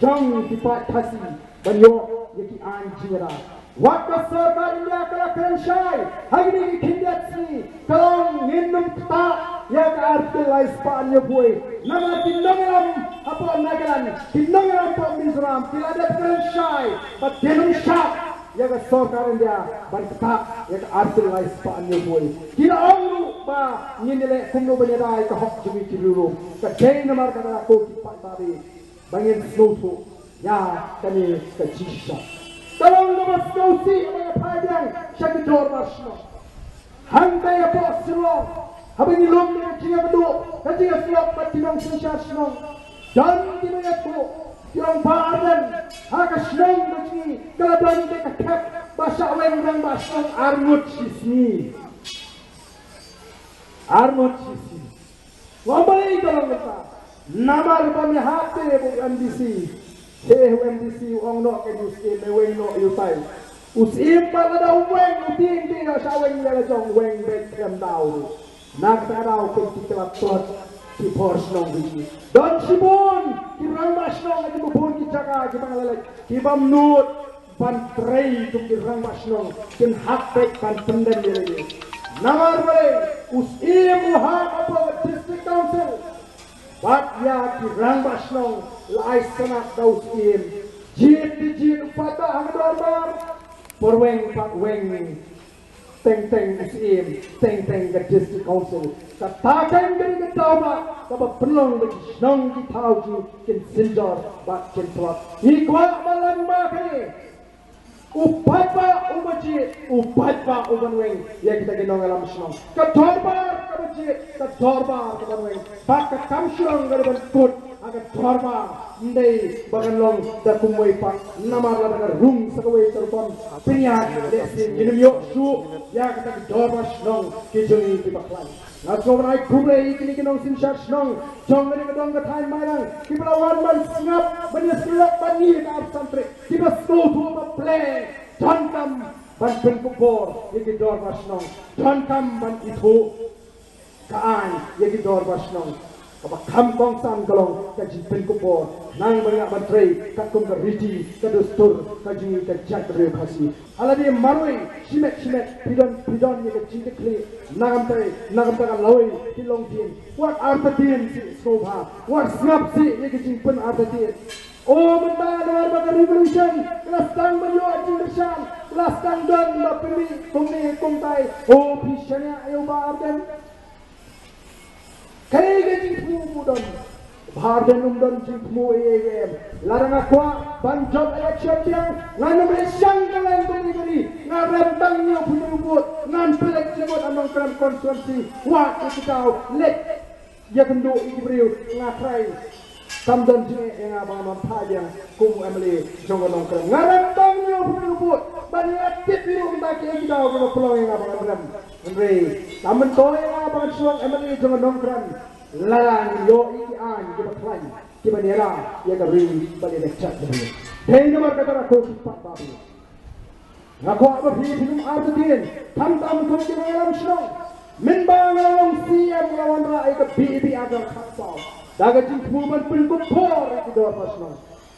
jong ki paid Khasi ban ïoh ïa ki aiñ jingïada. Wat ka sorkar India ka la kren shai ha kine ki khyndiat sngi, ka ong ngin ym ktah ïa ka Article lai spah hynñiewphew wei. Namar ki nongïalam hapoh Nagaland, ki nongïalam hapoh Mizoram ki la dep kren shai ba kin ym shah ïa ka sorkar India ban ktah ïa ka Article lai spah hynñiewphew wei. Ki la ong ruh ba ngin ïaleh kumno ban ïada ïa ka hok jong ngi ki riewlum. Ka dei namar kata ko ki paidbah ba ngin sngewthuh ïa kane ka jingshisha. Ka long kaba sngewsih ba ngi phai biang sha ki dorbar shnong. Hangta hapoh Shillong, haba ngi lum ïa ka jingïakynduh, ka jingïasyllok bad ki nongsynshar shnong, don kiba ïathuh, ki ong Bah Ardent, ha ka shnong ka jong ngi ka la don ka khep ba shah weng rangbah shnong ar ngut shi sngi. Ar ngut shi sngi. Nga ong balei ka long kata? Namar ba me hap te ba u M D C, he u M D C u ong noh ken u Syiem, me weng noh ïa utai. U Syiem pat lada u weng, u tieng te ïa, shah weng ïa la jong, weng beit khlem daw ruh. Na kata ka daw kum ki khlad tlot ki bor shnong ki. Don shibun ki rangbah shnong ha kiba bun ki jaka kiba nga la leit, ki bym nud Ban trei kum ki rangbah shnong kin hap peit ban pyndem ïa lade. Namar balei u Syiem u hap hapoh ka District Council. Bad ïa ki rangbah shnong la ai sanad da u Syiem. Jied te jied u paidbah ha ka dorbar. Por weng pat weng. Teng teng u Syiem, teng teng ka District Council. Kata ka dei ka daw ba kaba pynlong ba ki shnong ki thaw ki kin synjor bad kin tlot. Ngi kwah ba lem ma kane u paidbah uba jied, u paidbah uban weng ïa kita ki nongïalam shnong. Ka dorbar kaba jied, ka dorbar kaban weng. Bad ka kam shnong ka dei ban kut ha ka dorbar, ym dei ba kan long da kumwei pat. Namar lada ka rung sa kawei ka rukom pynïaid, lehse ngin ym ïoh shuh ïa kata ka dorbar shnong ki jong ngi kiba khlaiñ. Nga sngewbha ban ai khublei ïa kine ki nongsynshar shnong jong kane ka dong ka thaiñ Mairang kiba la wan ban sngap, ban ïa sngewlok bad ngi ha ka arphew san tarik, kiba sngewthuh ba pynlong, donkam ban pynkup bor ïa ki dorbar shnong, donkam ban ithuh. Ka aiñ ïa ki dorbar shnong kaba kham kongsan ka long ka jingpynkup bor, nang ba ngi lah ban trei katkum ka riti ka dustur ka jong ngi ka jaitbynriew Khasi. Ha lade marwei shimet shimet phi don, phi don ïa ka jingkitkhlieh. Nangta, nangta ka lawei ki longdien, wat artatien sih sngewbha, wat sngap sih ïa ka jingpynartatien. O mynta namar ba ka revolution ka la sdang ban ïoh jingkyrshan, ka la sdang don ba pynmih kumne kumtai. O phi shaniah ïa u Bah Ardent. Kaei ka jingthmu ba u don? Bah Ardent um don jingthmu ei ei ei. Lada nga kwah ban jop election biang, ngan ym leit shang kylleng bynriew bynriew, nga rem tang hynñiewphew hynriew vote, ngan pynleit jingmut ha Nongkrem constituency. Wat ïa ki daw leit ïakynduh ïa ki briew, nga trai. Kam don jingeh ïa nga ba ngan phah biang kum u M L A jong ka Nongkrem. Nga rem tang hynñiewphew hynriew vote, bad nga tip ïa u mynta kiei ki daw kiba pynlong ïa nga ba ngan rem. Hynrei kam myntoi ïa nga ba ngan shu long M L A jong ka Nongkrem lada ngin ïoh ïa ki aiñ kiba khlaiñ, kiban ïada ïa ka ri bad ïa ka jaitbynriew. Dei namar kata ko ki paidbah, nga kwah ba phi, phin ym artatien, khamtam kum ki nongïalam shnong. Mynba nga la long C E M nga la wanrah ïa ka B A B Act ar hajar khatsaw da ka jingthmu ban pynkup bor ïa ki dorbar shnong.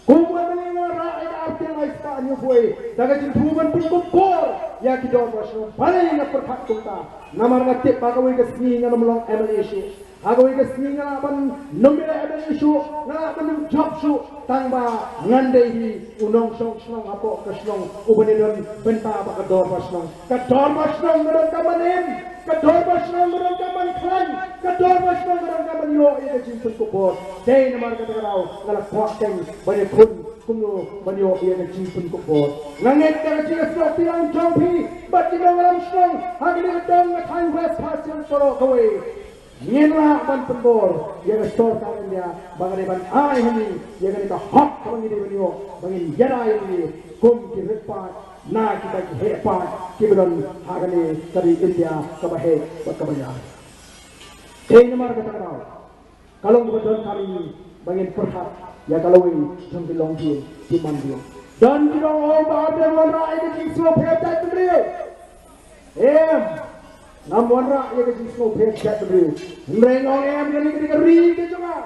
Kum u M L A nga rah ïa ka Article lai spah hynñiewphew da ka jingthmu ban pynkup bor ïa ki dorbar shnong. Balei nga pyrkhat kumta? Namar nga tip ba kawei ka sngi ngan ym long M L A shuh. Ha kawei ka sngi nga lah ban ym long M L A shuh, nga lah ban ym jop shuh, tang ba ngan dei hi u nongshong shnong hapoh ka shnong uban ïadon bynta bad ka dorbar shnong. Ka dorbar shnong ka donkam ban im, ka dorbar shnong ka donkam ban khlaiñ, ka dorbar shnong ka donkam ban ïoh ïa ka jingpynkup bor. Dei namar kata ka daw nga la kwah keiñ ban ïakhun kumno ban ïoh ïa ka jingpynkup bor. Nga ngeit da ka jingïasyllok pyrshang jong phi bad ki nongïalam shnong ha kane ka dong ka thaiñ West Khasi Hills baroh kawei, ngin lah ban pynbor ïa ka sorkar India ba ka dei ban ai ha ngi ïa kane ka hok kaba ngi dei ban ïoh ba ngin ïada ïa ngi kum ki rit paid na kita ki heh paid kiba don ha kane ka ri India kaba heh bad kaba ïar. Dei namar kata ka daw ka long kaba donkam ïa ngi ba ngin pyrkhat ïa ka lawei jong ki longdien ki mandien. Don ki dang ong ba Bah Ardent u wanrah ïa ka jingsngewpher jaitbynriew. Em, ngam wanrah ïa ka jingsngewpher jaitbynriew. Hynrei nga ong em, kane ka dei ka ri ka jong nga.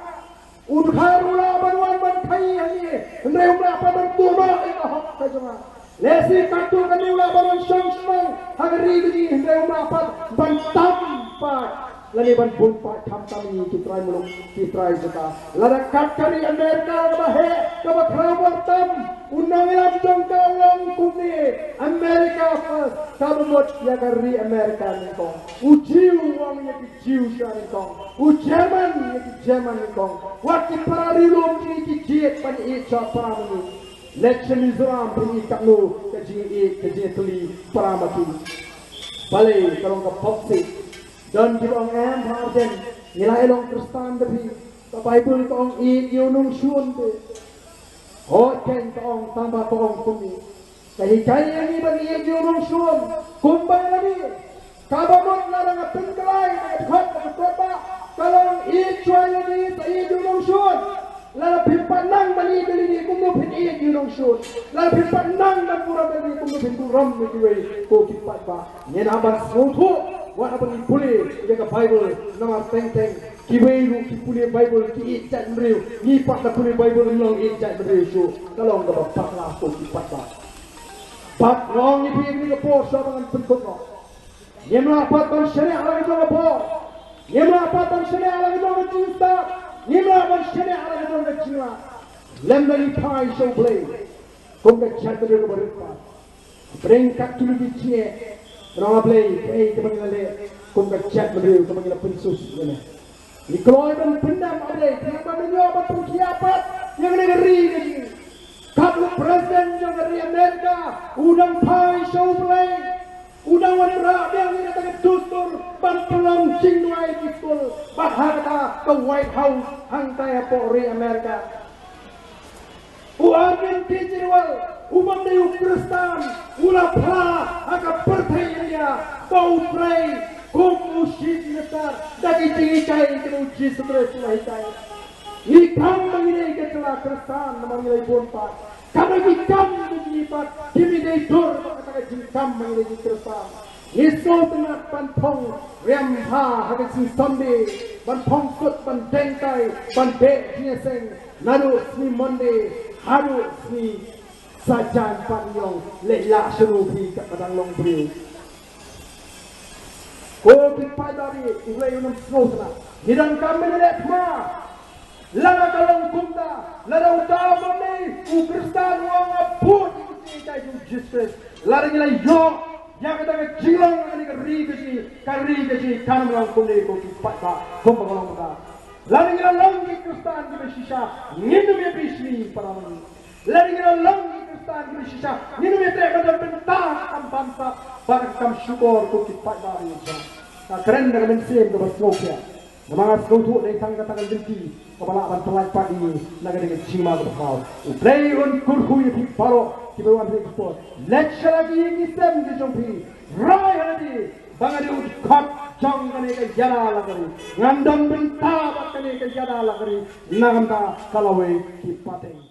U dkhar u lah ban wan ban khaii ha ngi, hynrei um lah pat ban tur noh ïa ka hok ka jong nga. Lehse katto katne u lah ban wan shong shnong ha ka ri ka jong ngi, hynrei um lah pat ban tam paid lane ban bun paid khamtam ïa ngi ki trai muluk ki trai jaka. Lada kat ka ri Amerika kaba heh kaba khraw bor tam, u nongïalam jong ka u ong kumne, America first, kaba mut ïa ka ri Amerika nyngkong. U Jiw u ong ïa ki Jiw sha nyngkong, u German ïa ki German nyngkong. Wat ki para ri lum ki, ki jied ban ïeit sha para ma ngi. Leit sha Mizoram phin ïohi katno ka jingïeit, ka jingïatylli para ma ki. Balei? Ka long ka pop sih. Don kiba ong em Bah Ardent, ngi la ïalong Khristan da phi. Ka Baibl ka ong ïeit ïa u nongshun te. Hooid keiñ ka ong, tang ba ka ong kumne. Ka hikai ïa ngi ban ïeit ïa u nongshun kumba ïa lade. Kaba mut lada nga pynkylla ïa ka dkhot ka dkhot ba ka long ïeit shuwa ïa lade, sa ïeit ïa u nongshun. Lada phim pat nang ban ïeit ïa lade, kumno phin ïeit ïa u nongshun? Lada phim pat nang ban burom ïa lade, kumno phin burom ïa kiwei ko ki paidbah? Ngin hap ban sngewthuh wat haba ngi pule ïa ka Baibl, namar teng teng kiwei ruh ki pule Baibl ki ïeit jaitbynriew. Ngi pat da pule Baibl ngim long ïeit jaitbynriew shuh. Ka long kaba bakla ko ki paidbah. Bad nga ong ïa phi ha kane ka por shuwa ba ngan pynkut noh, ngim lah pat ban shaniah la ka jong ka por. Ngim lah pat ban shaniah la ka jong ka jingstad. Ngim lah ban shaniah la ka jong ka jinglah. Lem da ngi phai sha U Blei kum ka jaitbynriew kaba rit paid. Hapdeng katto katne ki jingeh, nong A Blei, kaei kaba ngi la leh kum ka jaitbynriew kaba ngi la pynsuh ïa kane? Ngi kloi ban pyndem, A Blei, khnang ba men ïoh ban pynkhiah pat ïa kane ka ri ka jong ngi. Kat u president jong ka ri Amerika u dang phai sha U Blei, u dang wanrah biang ïa kata ka dustur ban pynlong jingduwai ki skul. Bad ha kata ka White House hangtai hapoh ri Amerika, u Arvind Kejriwal, u bym dei u Khristan, u la phla ha ka pyrthei India ba u trei kum u chief minister da ki jinghikai kiba u Jisu Khrist u la hikai. Ngi kam ba ngi dei ka jylla Khristan namar ngi la ïa bun paid. Kaba ngi kam ba ngi pat kim dei dur ba kata ka jingkam ba ngi dei ki Khristan. Ngi sngewtynnat ban phong riam bha ha ka jingsunday, ban phong kut, ban deng tai, ban beh jingïaseng naduh sngi Monday haduh sngi Saitjaiñ. Pat ngi ong leh ïa shano phi katba dang long briew. Ko ki paidbah, U Blei un ym sngewtynnat. Ngi donkam ban leh thma. Lada ka long kumta, lada uta u bym dei u Khristan u ong nga bud ïa ka jinghikai jong u Jisu Khrist, lada ngi la ïoh ïa kata ka jinglong ha kane ka ri ka jong ngi, ka ri ka jong ngi kan ym long kumne, ko ki paidbah, kumba ka long mynta. Lada ngi la long ki Khristan kiba shisha, ngin ym ïa bishni para bangeit. Lada ngi la long ki Khristan kiba shisha, ngin ym ïa treh ban don bynta ha ka kam bamsap bad ha ka kam shukor, ko ki paidbah. Nga kren da ka mynsiem kaba sngewkhia. Namar nga sngewthuh dei tang kata ka lynti kaba lah ban pyllait pat ïa ngi na kane ka jingma kaba khraw. U Blei un kyrkhu ïa phi baroh kiba wan ha kane ka por. Leit sha la ki ïing ki sem ki jong phi. Rai ha lade ba nga dei u dkhot jong kane ka ïada la ka ri. Ngan don bynta bad kane ka ïada la ka ri na ka bynta ka lawei ki pateng.